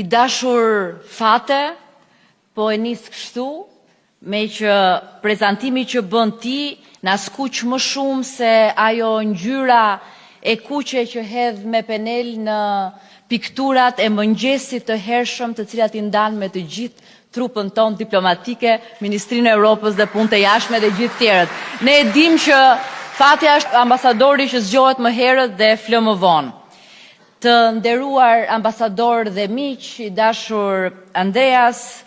I dashur Fate, po e nis kështu, meqë prezantimi që bën ti na skuq më shumë se ajo ngjyra e kuqe që hedh me penel në pikturat e mëngjesit të hershëm të cilat i ndan me të gjithë trupën tonë diplomatike, Ministrinë e Europës dhe Punët e Jashtme dhe gjithë tjerët. Ne e dimë që Fatja është ambasadori që zgjohet më herët dhe flë më vonë. Të nderuar ambasadorë dhe miq, i dashur Andreas,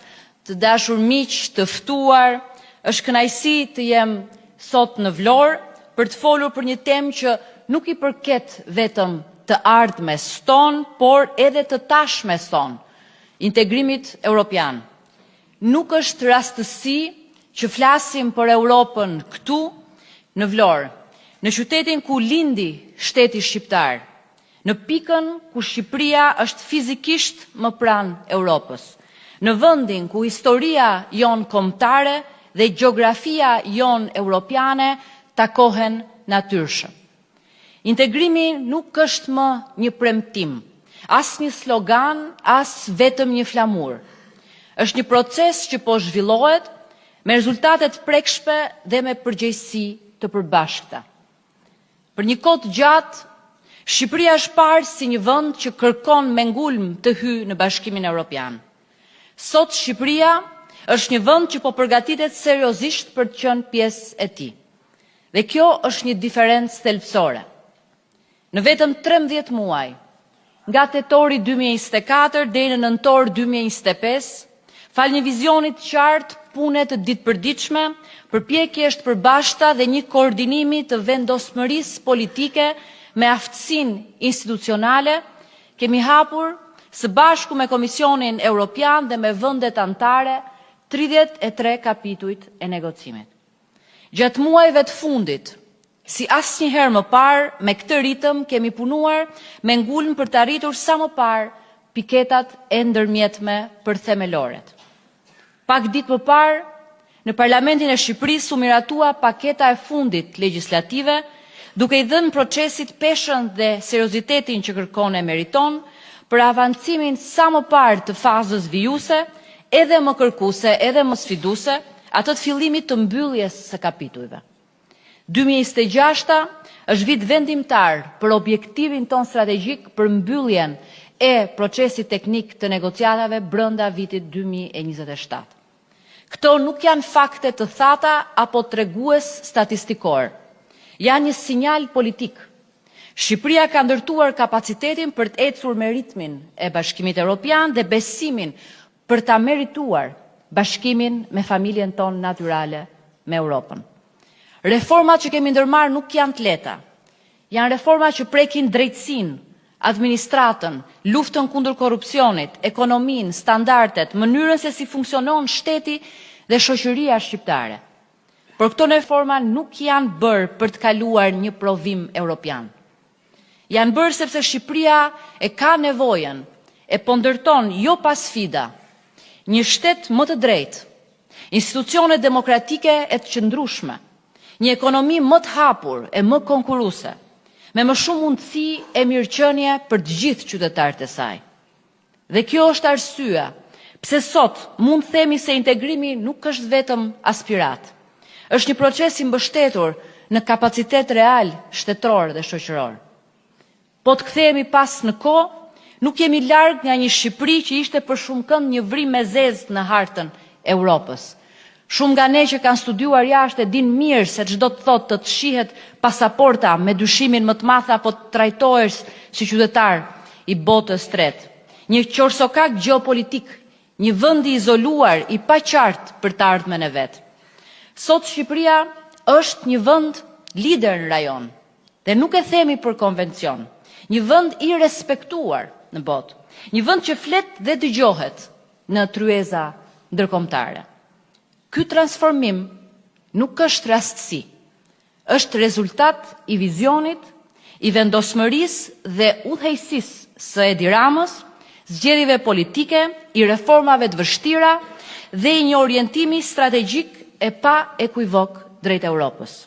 të dashur miq të ftuar, është kënaqësi të jem sot në Vlorë për të folur për një temë që nuk i përket vetëm të ardhmes tonë, por edhe të tashmes tonë, integrimit europian. Nuk është rastësi që flasim për Europën këtu, në Vlorë, në qytetin ku lindi shteti shqiptar, në pikën ku Shqipëria është fizikisht më pranë Europës, në vendin ku historia jonë kombëtare dhe gjeografia jonë europiane takohen natyrshëm. Integrimi nuk është më një premtim, as një slogan, as vetëm një flamur. Është një proces që po zhvillohet me rezultate të prekshme dhe me përgjegjësi të përbashkëta. Për një kohë të gjatë, Shqipëria është parë si një vend që kërkon me ngulm të hyjë në Bashkimin Europian. Sot Shqipëria është një vend që po përgatitet seriozisht për të qenë pjesë e tij. Dhe kjo është një diferencë thelbësore. Në vetëm 13 muaj, nga tetori 2024 deri në nëntor 2025, falë një vizioni të qartë, pune të ditëpërditshme, përpjekjesh të përbashkëta dhe një koordinimi të vendosmërisë politike me aftësinë institucionale, kemi hapur së bashku me Komisionin Europian dhe me vendet anëtare 33 kapitujt e negocimit. Gjatë muajve të fundit, si asnjëherë më parë, me këtë ritëm kemi punuar me ngulm për të arritur sa më parë piketat e ndërmjetme për themeloret. Pak ditë më parë, në Parlamentin e Shqipërisë u miratua paketa e fundit legjislative, duke i dhënë procesit peshën dhe seriozitetin që kërkon e meriton për avancimin sa më parë të fazës vijuese, edhe më kërkuese, edhe më sfiduese, atë të fillimit të mbylljes së kapitujve. 2026 është vit vendimtar për objektivin tonë strategjik për mbylljen e procesit teknik të negociatave brenda vitit 2027. Këto nuk janë fakte të thata apo tregues statistikor. Janë një sinjal politik. Shqipëria ka ndërtuar kapacitetin për të ecur me ritmin e Bashkimit Evropian dhe besimin për ta merituar bashkimin me familjen tonë natyrale me Europën. Reformat që kemi ndërmarrë nuk janë të lehta. Janë reforma që prekin drejtësinë, administratën, luftën kundër korrupsionit, ekonominë, standardet, mënyrën se si funksionon shteti dhe shoqëria shqiptare. Por këto reforma nuk janë bërë për të kaluar një provim europian. Janë bërë sepse Shqipëria e ka nevojën e po ndërton jo pa sfida, një shtet më të drejtë, institucione demokratike e të qëndrueshme, një ekonomi më të hapur e më konkurruese, me më shumë mundësi e mirëqenie për të gjithë qytetarët e saj. Dhe kjo është arsyeja pse sot mund të themi se integrimi nuk është vetëm aspiratë. Është një proces i mbështetur në kapacitet real shtetëror dhe shoqëror. Po të kthehemi pas në kohë, nuk jemi larg nga një Shqipëri që ishte për shumëkënd një vrimë e zezë në hartën e Europës. Shumë nga ne që kanë studiuar jashtë e dinë mirë se ç'do të thotë të të shihet pasaporta me dyshimin më të madh apo të trajtohesh si qytetar i botës tretë. Një qorrsokak gjeopolitik, një vend i izoluar, i paqartë për të ardhmen e vet. Sot Shqipëria është një vend lider në rajon dhe nuk e themi për konvencion. Një vend i respektuar në botë. Një vend që flet dhe dëgjohet në tryeza ndërkombëtare. Ky transformim nuk është rastësi. Është rezultat i vizionit, i vendosmërisë dhe udhëheqësisë së Edi Ramës, zgjedhjeve politike, i reformave të vështira dhe i një orientimi strategjik e pa ekuivok drejt Europës.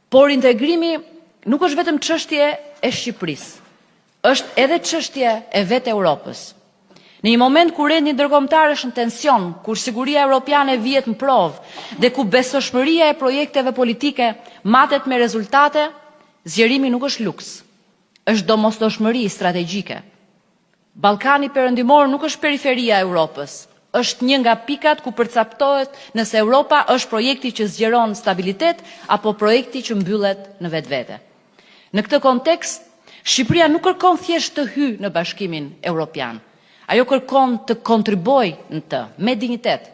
Por integrimi nuk është vetëm çështje e Shqipërisë, është edhe çështje e vetë Europës. Në një moment kur rendi ndërkombëtar është në tension, kur siguria europiane vihet në provë dhe ku besueshmëria e projekteve politike matet me rezultate, zgjerimi nuk është luks, është domosdoshmëri strategjike. Ballkani Perëndimor nuk është periferia e Europës, është një nga pikat ku përcaktohet nëse Europa është projekti që zgjeron stabilitet apo projekti që mbyllet në vetvete. Në këtë kontekst, Shqipëria nuk kërkon thjesht të hyjë në Bashkimin Europian. Ajo kërkon të kontribuojë në të, me dinjitet.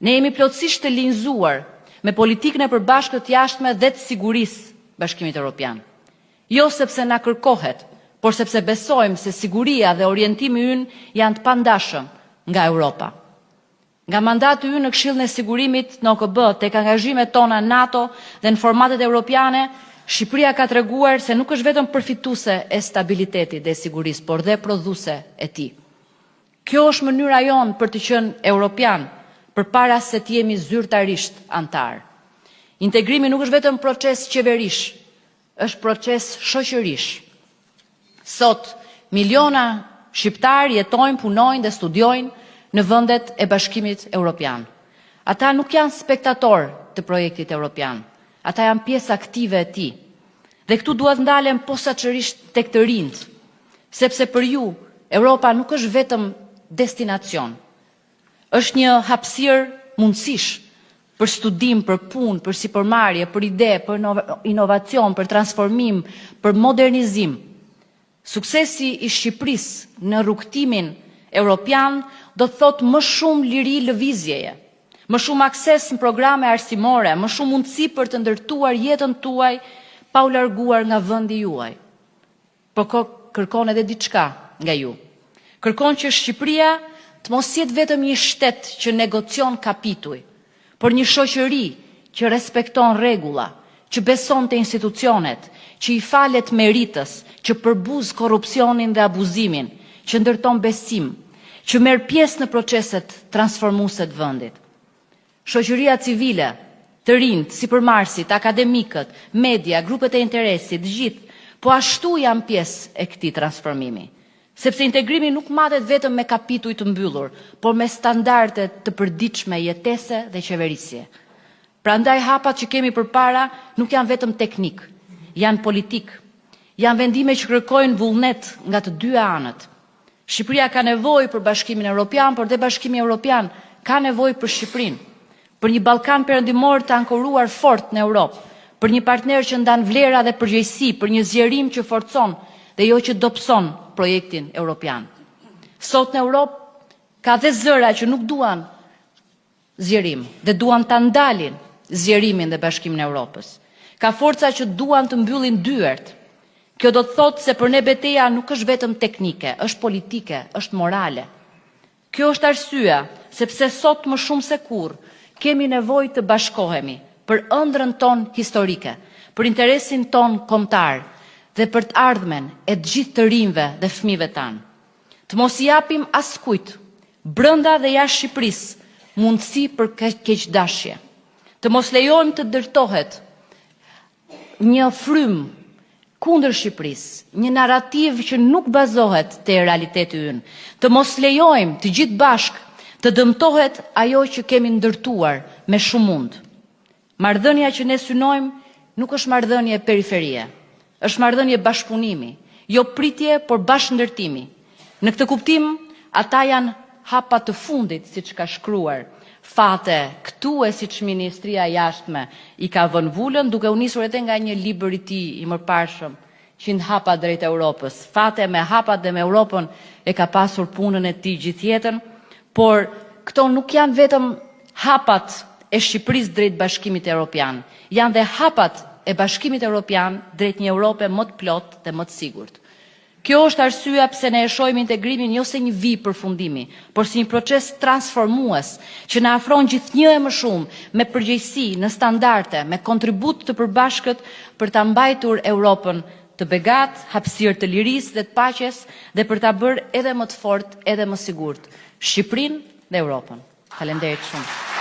Ne jemi plotësisht të linjëzuar me politikën e përbashkët të jashtme dhe të sigurisë Bashkimit Europian. Jo sepse na kërkohet, por sepse besojmë se siguria dhe orientimi ynë janë të pandashëm nga Europa. Nga mandati ynë në Këshillin e Sigurimit në OKB, tek angazhimet tona në NATO dhe në formatet europiane, Shqipëria ka treguar se nuk është vetëm përfituese e stabilitetit dhe sigurisë, por dhe prodhuese e tij. Kjo është mënyra jonë për të qenë europian, përpara se të jemi zyrtarisht anëtar. Integrimi nuk është vetëm proces qeverish, është proces shoqërish. Sot, miliona shqiptarë jetojnë, punojnë dhe studiojnë në vendet e Bashkimit Europian. Ata nuk janë spektatorë të projektit europian, ata janë pjesë aktive e tij. Dhe këtu dua të ndalem posaçërisht tek të rinjtë, sepse për ju Europa nuk është vetëm destinacion. Është një hapësirë mundësish për studim, për punë, për sipërmarrje, për ide, për inovacion, për transformim, për modernizim. Suksesi i Shqipërisë në rrugëtimin europian do të thotë më shumë liri lëvizjeje, më shumë akses në programe arsimore, më shumë mundësi për të ndërtuar jetën tuaj pa u larguar nga vendi juaj. Por kërkon edhe diçka nga ju. Kërkon që Shqipëria të mos jetë vetëm një shtet që negocion kapituj, por një shoqëri që respekton rregulla, që beson te institucionet, që i falet meritës, që përbuz korrupsionin dhe abuzimin, që ndërton besim, që merr pjesë në proceset transformuese të vendit. Shoqëria civile, të rinjtë, sipërmarrësit, akademikët, media, grupet e interesit, të gjithë, po ashtu janë pjesë e këtij transformimi. Sepse integrimi nuk matet vetëm me kapituj të mbyllur, por me standarde të përditshme jetese dhe qeverisje. Prandaj hapat që kemi përpara nuk janë vetëm teknik, janë politik, janë vendime që kërkojnë vullnet nga të dyja anët. Shqipëria ka nevojë për Bashkimin Europian, por dhe Bashkimi Europian ka nevojë për Shqipërinë, për një Ballkan Perëndimor të ankoruar fort në Europë, për një partner që ndan vlera dhe përgjegjësi, për një zgjerim që forcon dhe jo që dobëson projektin europian. Sot në Europë ka dhe zëra që nuk duan zgjerim dhe duan ta ndalin zgjerimin dhe bashkimin e Europës. Ka forca që duan të mbyllin dyert. Kjo do të thotë se për ne beteja nuk është vetëm teknike, është politike, është morale. Kjo është arsyeja sepse sot më shumë se kurrë kemi nevojë të bashkohemi për ëndrrën tonë historike, për interesin tonë kombëtar dhe për të ardhmen e të gjithë të rinjve dhe fëmijëve tanë. Të mos i japim askujt, brenda dhe jashtë Shqipërisë, mundësi për keqdashje. Të mos lejojmë të ndërtohet një frymë kundër Shqipërisë, një narrativë që nuk bazohet te realiteti ynë. Të mos lejojmë të gjithë bashkë të dëmtohet ajo që kemi ndërtuar me shumë mund. Marrëdhënia që ne synojmë nuk është marrëdhënie periferie, është marrëdhënie bashkëpunimi, jo pritje, por bashkëndërtimi. Në këtë kuptim, ata janë hapa të fundit, siç ka shkruar Fate këtu e siç Ministria e Jashtme i ka vënë vulën, duke u nisur edhe nga një libër i tij i mëparshëm, 100 hapa drejt Europës. Fate me hapat dhe me Europën e ka pasur punën e tij gjithë jetën, por këto nuk janë vetëm hapat e Shqipërisë drejt Bashkimit Europian, janë dhe hapat e Bashkimit Europian drejt një Europe më të plotë dhe më të sigurt. Kjo është arsyeja pse ne e shohim integrimin jo si një vijë përfundimi, por si një proces transformues që na afron gjithnjë e më shumë me përgjegjësi në standarde, me kontribut të përbashkët për ta mbajtur Europën të begatë, hapësirë të lirisë dhe të paqes dhe për ta bërë edhe më të fortë, edhe më sigurt Shqipërinë dhe Europën. Faleminderit shumë.